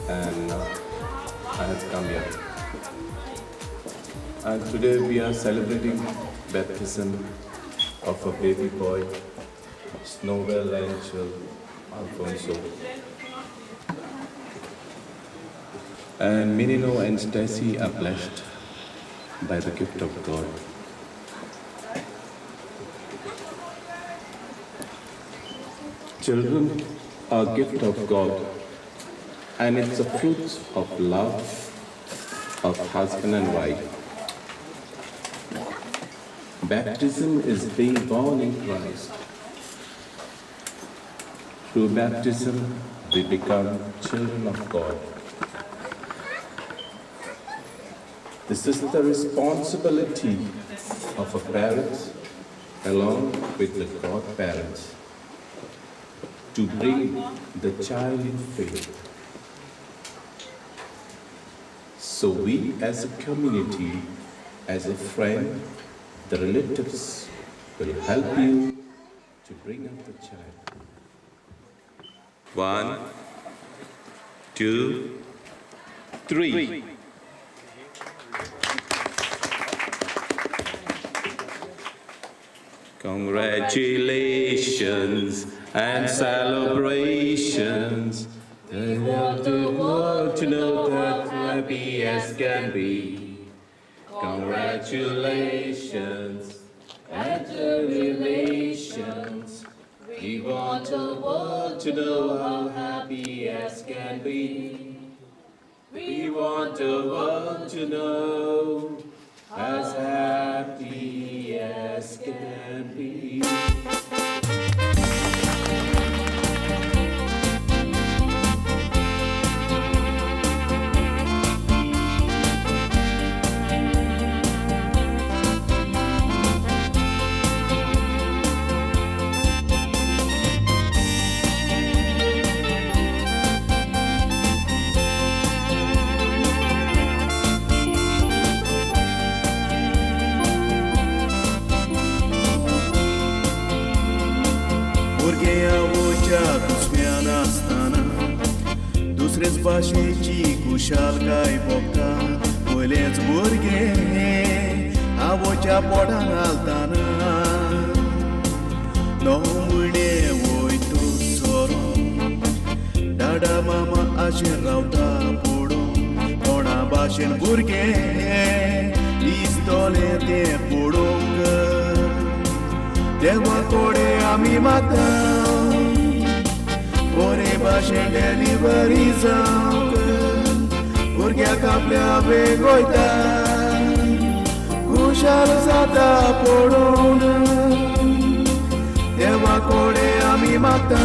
And I have come here. And today we are celebrating baptism of a baby boy, Snowell Angel Alfonso. And Minino and Stacy are blessed by the gift of God. Children are a gift of God, and it's the fruits of love of husband and wife. Baptism is being born in Christ. Through baptism, we become children of God. This is the responsibility of a parent along with the godparents to bring the child in faith. So we as a community, as a friend, the relatives will help you to bring up the child. 1, 2, 3. Congratulations and celebrations. They want the world to know that happy as can be. Congratulations and the relations. We want the world to know how happy as can be. We want the world to know as happy as can be. भुरगें आवयच्या कुसम्यान आसतना दुसरेच भाशेची खुशालकाय भोगता. पयलेंच भुरगें आवयच्या पोटान घालतना 9 म्हयने वयतो सोरो डाडा मामा आशेन रावता पडून. कोणा भाशेन भुरगें दिसतलें तें पळोवंक. देवा कोडे आमी मागता बरे भाशेन डिलिव्हरी जावंक. भुरग्याक आपल्या बेग वयता खुशाल जाता पळोवन. देवा कोडे आमी मागता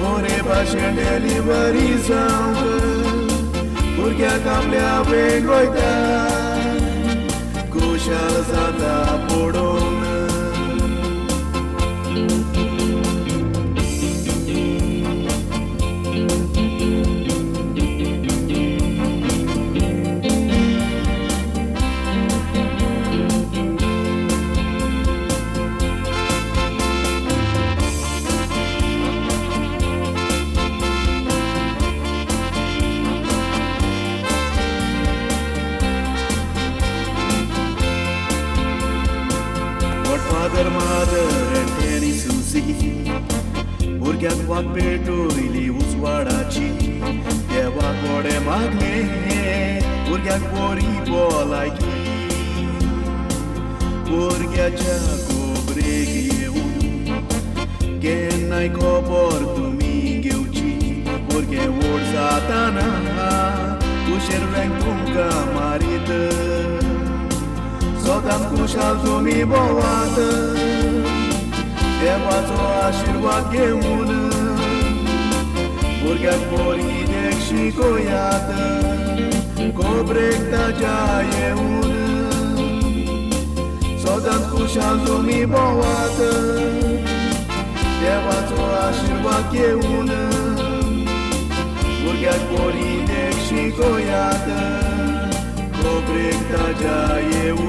बरे भाशेन डिलिव्हरी जावंक. भुरग्याक आपल्या बेग वयता खुशाल जाता पळोवन. Godfather, mother and Danny Susie भुरग्याक वाग पेटयली उजवाडाची. देवा कोडे मागले भुरग्याक बरी भलायकी. भुरग्याच्या खबरेक येवन केन्नाय खबर तुमी घेवची. भुरगें व्हड जाताना कुशेर वेंग तुमकां मारीत. सदांच खुशाल तुमी भोवात देवाचो आशिर्वाद घेवन. भुरग्याक बरी देख शिकयात खबरेक ताज्या येवन. सदांच खुशाल तुमी भोवात देवाचो आशिर्वाद घेवन. भुरग्याक बरी देख शिकयात खबरेक ताज्या येवन.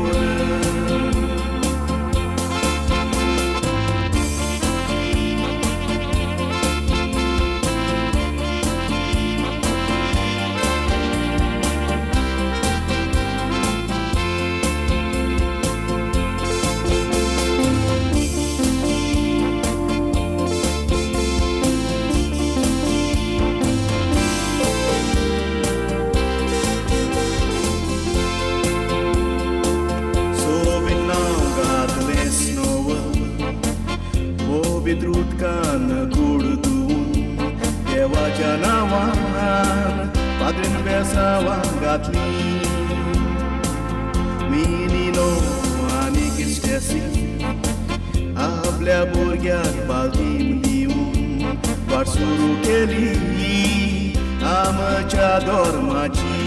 बेसांवां घातली मिनिनो आनी स्टेसी आपल्या भुरग्याक बालदीम दिवन वाट सुरू केली आमच्या धर्माची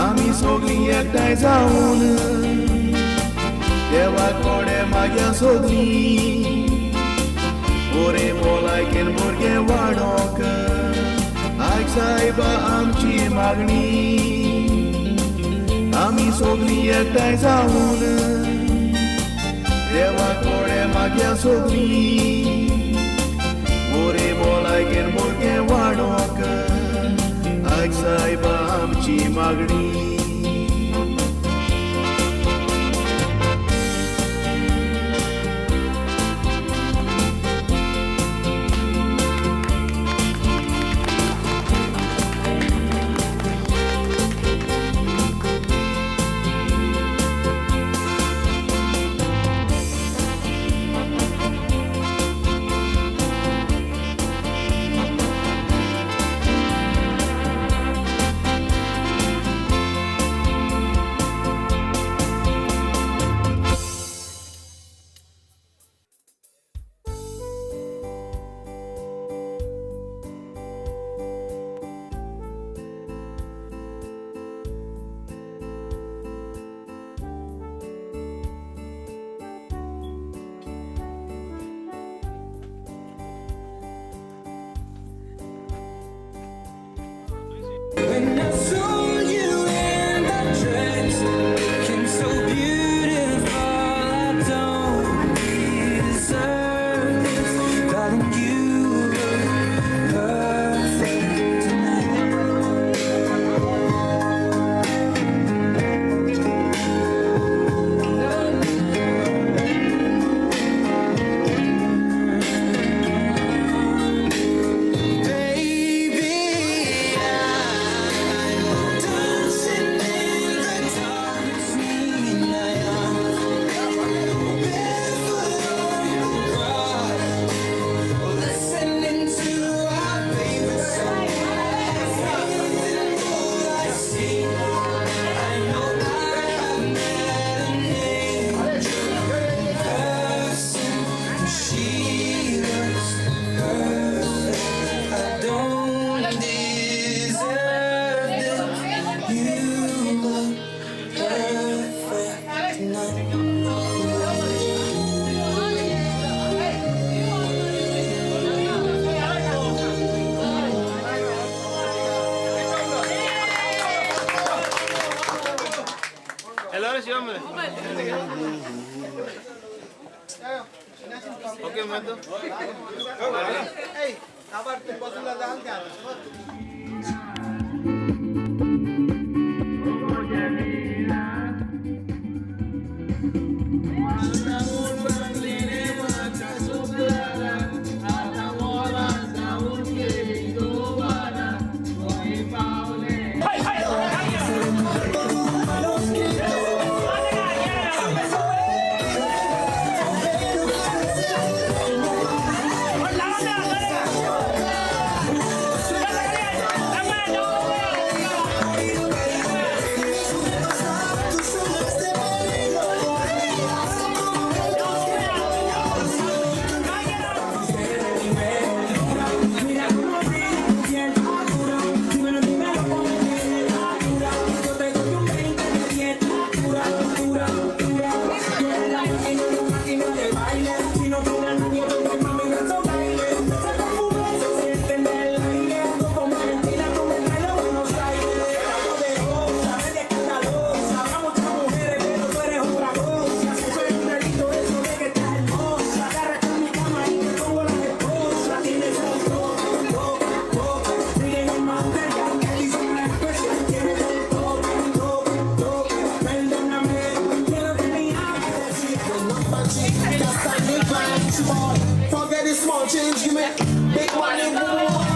आमी सगळीं एकठांय जावन देवा कोडे माग्या सोदली ओरे भलायकेन भुरगें वाडोवंक आयक सायबा आमची मागणी आमी सगळीं एकठांय जावन देवा कोडे माग्या सोदली ओरे भलायकेन भुरगें वाडोवंक आयक सायबा आमची मागणी. When I saw you in that dress, looking so beautiful, I don't deserve this. Darling, you look perfect tonight. Baby, I'm dancing in the dark between barefoot on the grass, listening to our favorite song. Everything I see, I know I have met an angel in person. She looks perfect. I don't deserve this. You look perfect tonight. Forget the small change, give me big money.